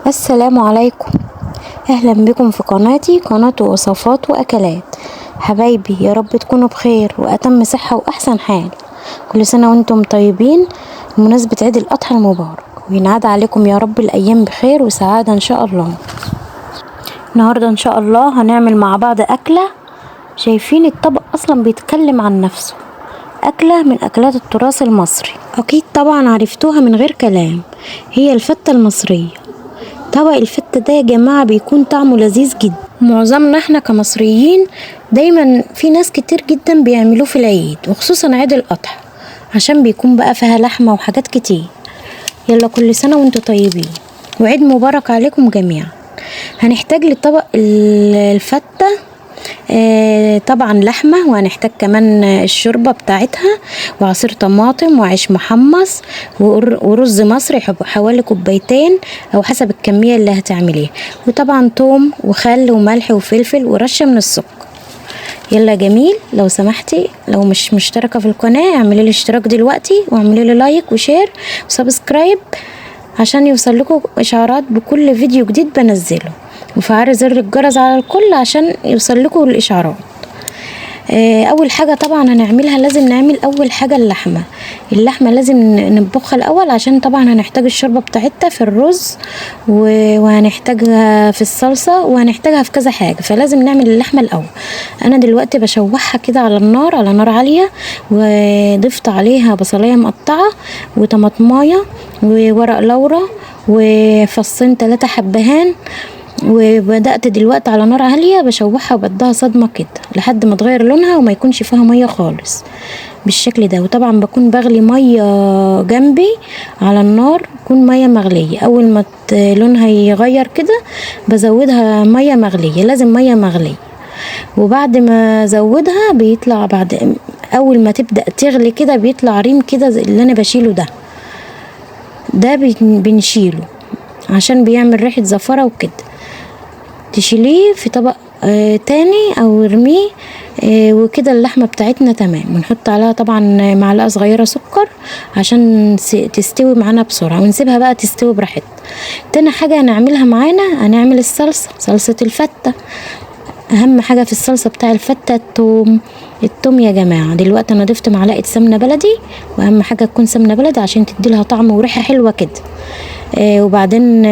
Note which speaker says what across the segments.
Speaker 1: السلام عليكم، اهلا بكم في قناتي، قناة وصفات واكلات. حبايبي يا رب تكونوا بخير واتم صحة واحسن حال. كل سنة وانتم طيبين بمناسبة عيد الاضحى المبارك، وينعاد عليكم يا رب الايام بخير وسعادة ان شاء الله. النهاردة ان شاء الله هنعمل مع بعض اكلة، شايفين الطبق اصلا بيتكلم عن نفسه، اكلة من اكلات التراث المصري، اكيد طبعا عرفتوها من غير كلام، هي الفتة المصرية. طبق الفتة ده يا جماعة بيكون طعمه لذيذ جدا، معظمنا احنا كمصريين دايما في ناس كتير جدا بيعملوه في العيد، وخصوصا عيد الاضحى عشان بيكون بقى فيها لحمة وحاجات كتير. يلا كل سنة وانتم طيبين وعيد مبارك عليكم جميعا. هنحتاج لطبق الفتة طبعا لحمة، وهنحتاج كمان الشوربة بتاعتها، وعصير طماطم، وعيش محمص، ورز مصري حوالي كوبايتين او حسب الكمية اللي هتعمليها، وطبعا توم وخل وملح وفلفل ورشة من السكر. يلا جميل، لو سمحتي لو مش مشتركة في القناة اعملي لي اشتراك دلوقتي، واعملي لي like و share و subscribe عشان يوصل لكم اشعارات بكل فيديو جديد بنزله، وفعلي زر الجرس على الكل عشان يوصل لكم الاشعارات. اول حاجه طبعا هنعملها، لازم نعمل اول حاجه اللحمه. اللحمه لازم نطبخها الاول عشان طبعا هنحتاج الشوربه بتاعتها في الرز، وهنحتاجها في الصلصه، وهنحتاجها في كذا حاجه، فلازم نعمل اللحمه الاول. انا دلوقتي بشوحها كده على النار، على نار عاليه، وضفت عليها بصلايه مقطعه وطماطمايه وورق لورا وفصين 3 حبهان، وبدأت دلوقتي على نار عالية بشوحها وبديها صدمة كده لحد ما تغير لونها وما يكونش فيها مية خالص بالشكل ده. وطبعا بكون بغلي مية جنبي على النار، تكون مية مغلية، اول ما لونها يغير كده بزودها مية مغلية، لازم مية مغلية. وبعد ما ازودها بيطلع، بعد اول ما تبدأ تغلي كده بيطلع ريم كده زي اللي انا بشيله ده، ده بنشيله عشان بيعمل ريحة زفرة وكده. تشيليه في طبق تاني او ارميه، وكده اللحمة بتاعتنا تمام. ونحط عليها طبعا معلقة صغيرة سكر عشان تستوي معانا بسرعة، ونسيبها بقى تستوي براحتها. تاني حاجة هنعملها معانا، هنعمل الصلصة، صلصة الفتة. اهم حاجة في الصلصة بتاع الفتة التوم. التوم يا جماعة دلوقتي انا ضفت معلقة سمنة بلدي، واهم حاجة تكون سمنة بلدي عشان تديلها طعم وريحة حلوة كده. وبعدين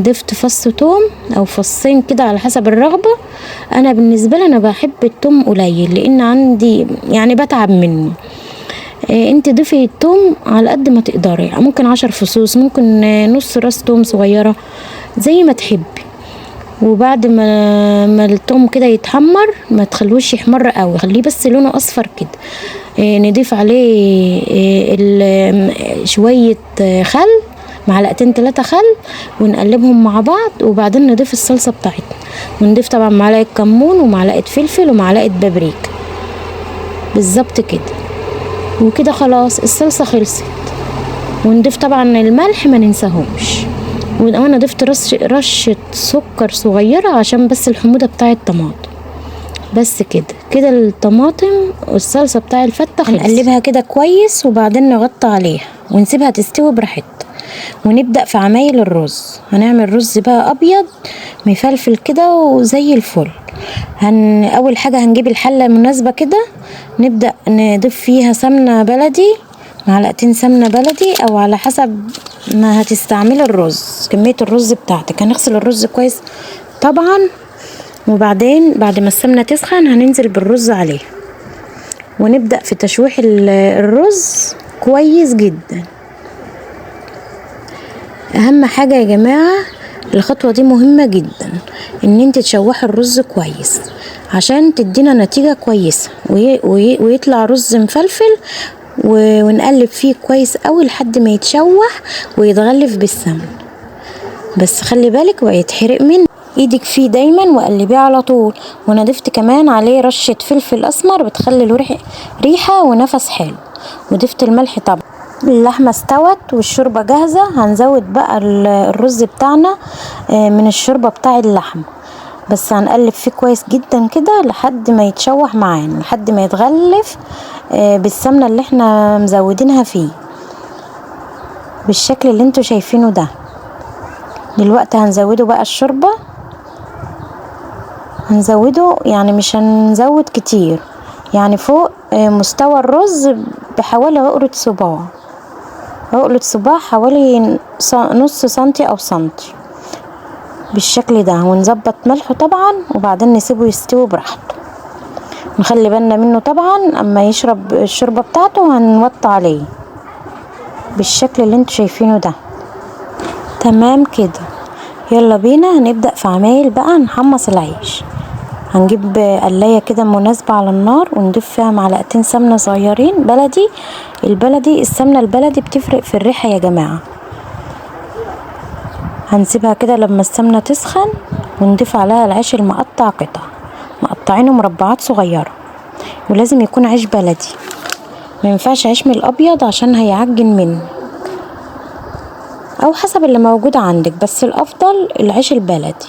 Speaker 1: ضفت فص توم او فصين كده على حسب الرغبة. انا بالنسبة لي انا بحب التوم قليل لان عندي يعني بتعب منه. انت ضيفي التوم على قد ما تقدري، ممكن 10 فصوص، ممكن نص راس توم صغيرة زي ما تحبي. وبعد ما التوم كده يتحمر، ما تخلوش يحمر قوي، خليه بس لونه اصفر كده. نضيف عليه شوية خل، معلقتين 3 خل، ونقلبهم مع بعض. وبعدين نضيف الصلصة بتاعتنا، ونضيف طبعا معلقة كمون ومعلقة فلفل ومعلقة بابريكا بالظبط كده. وكده خلاص الصلصة خلصت. ونضيف طبعا الملح ما ننساهوش. وانا ضفت رشة سكر صغيرة عشان بس الحموضة بتاع الطماطم بس كده. كده الطماطم والصلصة بتاع الفتة خلصت. نقلبها كده كويس وبعدين نغطي عليها ونسيبها تستوي براحتها. ونبدأ في عمايل الرز. هنعمل رز بقى أبيض مفلفل كده وزي الفل. أول حاجة هنجيب الحلة المناسبة كده، نبدأ نضيف فيها سمنة بلدي، معلقتين سمنة بلدي أو على حسب ما هتستعملي الرز، كمية الرز بتاعتك. هنغسل الرز كويس طبعا، وبعدين بعد ما السمنة تسخن هننزل بالرز عليها، ونبدأ في تشويح الرز كويس جدا. اهم حاجة يا جماعة الخطوة دي مهمة جدا، ان انت تشوحي الرز كويس عشان تدينا نتيجة كويسة ويطلع رز مفلفل، ونقلب فيه كويس قوي لحد ما يتشوح ويتغلف بالسمن. بس خلي بالك ويتحرق منه ايدك فيه دايما، وقلبيه على طول. وانا ضفت كمان عليه رشة فلفل اسمر بتخلي له ريحة ونفس حلو، وضفت الملح طبعا. اللحمة استوت والشوربة جاهزة. هنزود بقى الرز بتاعنا من الشوربة بتاع اللحمة، بس هنقلب فيه كويس جدا كده لحد ما يتشوح معانا، لحد ما يتغلف بالسمنة اللي احنا مزودينها فيه بالشكل اللي انتوا شايفينه ده. دلوقتي هنزوده بقى الشوربة، هنزوده يعني مش هنزود كتير، يعني فوق مستوى الرز بحوالي عقلة صباع، عقلة صباع حوالي نص سنتي او سنتي بالشكل ده. ونظبط ملحه طبعا، وبعدين نسيبه يستوي براحته. نخلي بالنا منه طبعا، اما يشرب الشوربة بتاعته هنوطي عليه بالشكل اللي انتوا شايفينه ده. تمام كده، يلا بينا هنبدأ في عمايل بقى نحمص العيش. هنجيب قلاية كده مناسبة على النار، ونضيف فيها معلقتين سمنة صغيرين بلدي. البلدي، السمنة البلدي بتفرق في الريحة يا جماعة. هنسيبها كده لما السمنة تسخن، ونضيف عليها العيش المقطع قطع، مقطعينه مربعات صغيرة، ولازم يكون عيش بلدي، ما ينفعش عيش من الابيض عشان هيعجن منه، او حسب اللي موجود عندك، بس الافضل العيش البلدي.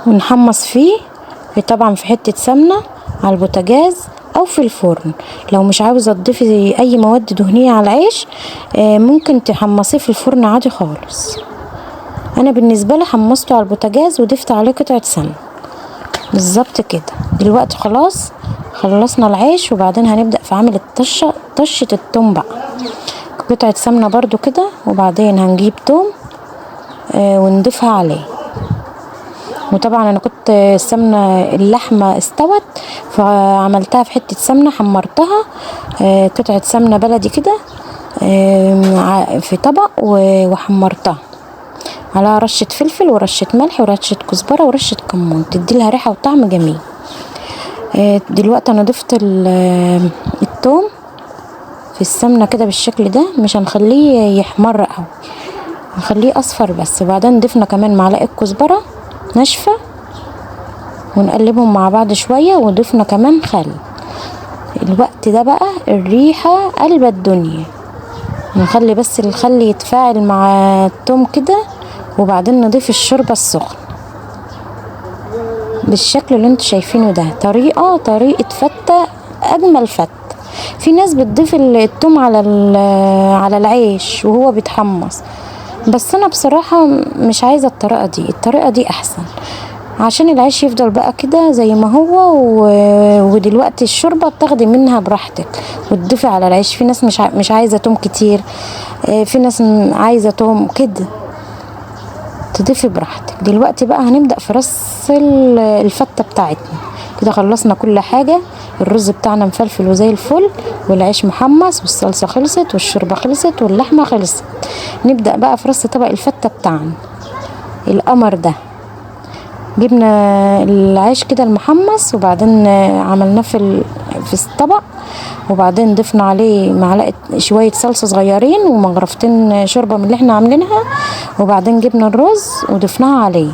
Speaker 1: ونحمص فيه طبعا في حتة سمنة على البوتاجاز او في الفرن. لو مش عاوزة تضيفي اي مواد دهنية على العيش، ممكن تحمصيه في الفرن عادي خالص. انا بالنسبة لي حمصته على البوتاجاز وضفت عليه قطعة سمنة بالظبط كده. دلوقتي خلاص خلصنا العيش، وبعدين هنبدأ في عمل الطشة، طشة التوم بقى. قطعة سمنة برضو كده، وبعدين هنجيب توم، ونضيفها عليه. وطبعا انا كنت السمنة اللحمة استوت، فعملتها في حتة سمنة، حمرتها، قطعة سمنة بلدي كده، في طبق، وحمرتها على رشة فلفل ورشة ملح ورشة كزبرة ورشة كمون، تدي لها ريحة وطعم جميل. دلوقتي انا ضفت التوم في السمنة كده بالشكل ده، مش هنخليه يحمر قوي، هنخليه اصفر بس. وبعدين ضفنا كمان معلقة كزبرة ناشفة، ونقلبهم مع بعض شوية، وضفنا كمان خل. الوقت ده بقى الريحة قلب الدنيا. نخلي بس الخل يتفاعل مع التوم كده، وبعدين نضيف الشوربة السخنة بالشكل اللي انتوا شايفينه ده. طريقة فتة، اجمل فتة. في ناس بتضيف التوم على العيش وهو بيتحمص، بس انا بصراحة مش عايزة الطريقة دي. الطريقة دي احسن عشان العيش يفضل بقى كده زي ما هو. ودلوقتي الشوربة بتاخدي منها براحتك وتضيفي على العيش. في ناس مش عايزة توم كتير، في ناس عايزة توم كده، تضيفي براحتك. دلوقتي بقى هنبدأ في رص الفتة بتاعتنا. كده خلصنا كل حاجة، الرز بتاعنا مفلفل وزي الفل، والعيش محمص، والصلصة خلصت، والشوربة خلصت، واللحمة خلصت. نبدأ بقى في رص طبق الفتة بتاعنا القمر ده. جبنا العيش كده المحمص، وبعدين عملناه في الطبق، وبعدين ضفنا عليه معلقة شوية صلصة صغيرين ومغرفتين شوربة من اللي احنا عاملينها، وبعدين جبنا الرز وضفناها عليه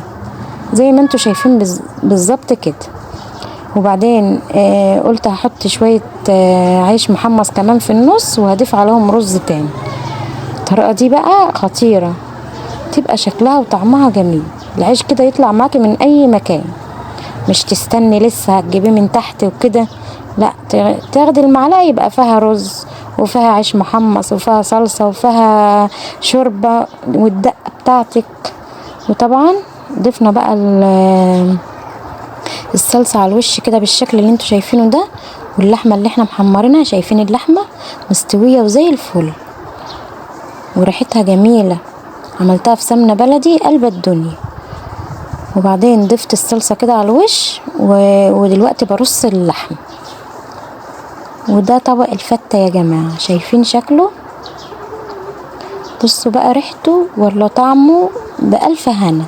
Speaker 1: زي ما انتوا شايفين بالظبط كده. وبعدين قلت هحط شوية عيش محمص كمان في النص، وهضيف عليهم رز تاني. الطريقة دي بقى خطيرة، تبقى شكلها وطعمها جميل. العيش كده يطلع معاكي من اي مكان، مش تستني لسه هتجيبيه من تحت وكده، لا تاخدي المعلقة يبقى فيها رز وفيها عيش محمص وفيها صلصة وفيها شوربة والدقة بتاعتك. وطبعا ضفنا بقى الصلصة على الوش كده بالشكل اللي انتوا شايفينه ده، واللحمة اللي احنا محمرينها، شايفين اللحمة مستوية وزي الفل وريحتها جميلة. عملتها في سمنة بلدي قلب الدنيا. وبعدين ضفت الصلصة كده على الوش، ودلوقتي برص اللحم. وده طبق الفتة يا جماعة، شايفين شكله؟ بصوا بقى ريحته ولا طعمه بألف هنا.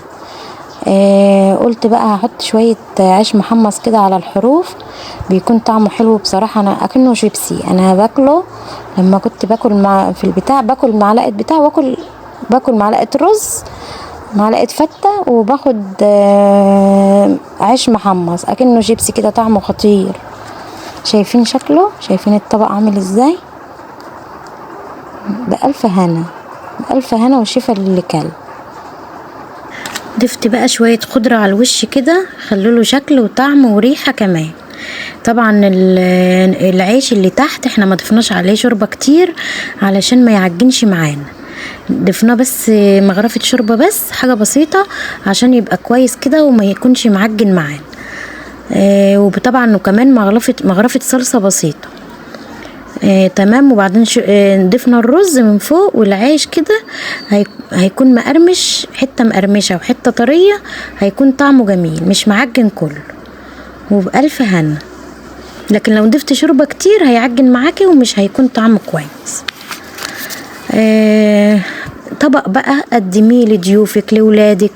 Speaker 1: قلت بقى هحط شوية عيش محمص كده على الحروف، بيكون طعمه حلو بصراحة. انا اكنه شيبسي، انا باكله لما كنت باكل مع في البتاع، باكل معلقة بتاع واكل، باكل معلقة رز معلقة فتة، وباخد عيش محمص اكنه شيبسي كده، طعمه خطير. شايفين شكله؟ شايفين الطبق عامل ازاي؟ بألف هنا، بألف هنا وشفا للي كل. ضفت بقى شوية خضرة على الوش كده، خلوله شكل وطعم وريحة كمان. طبعا العيش اللي تحت احنا ما ضفناش عليه شوربة كتير علشان ما يعجنش معانا. ضفناه بس مغرفه شوربة بس، حاجة بسيطة عشان يبقى كويس كده وما يكونش معجن معانا. وطبعا وكمان مغرفه صلصه بسيطة. تمام. وبعدين ضفنا الرز من فوق والعيش كده، هيكون مقرمش، حتة مقرمشه وحتة طرية، هيكون طعمه جميل مش معجن كله، وبألف هنا. لكن لو ضفت شوربة كتير هيعجن معاكي ومش هيكون طعمه كويس. طبق بقى قدميه لضيوفك لولادك،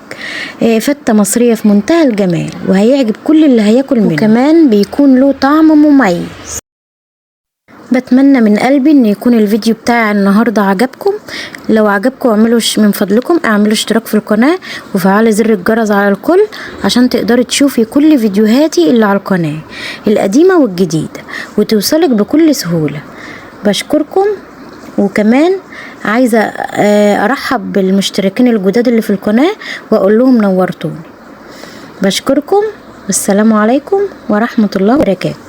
Speaker 1: فتة مصرية في منتهى الجمال، وهيعجب كل اللي هياكل منه، وكمان بيكون له طعم مميز. بتمنى من قلبي ان يكون الفيديو بتاع النهارده عجبكم. لو عجبكم اعملوا من فضلكم اعملوا اشتراك في القناة وفعلوا زر الجرس على الكل عشان تقدري تشوفي كل فيديوهاتي اللي على القناة القديمة والجديدة وتوصلك بكل سهولة. بشكركم. وكمان عايزة ارحب بالمشتركين الجداد اللي في القناة واقول لهم نورتوني. بشكركم والسلام عليكم ورحمة الله وبركاته.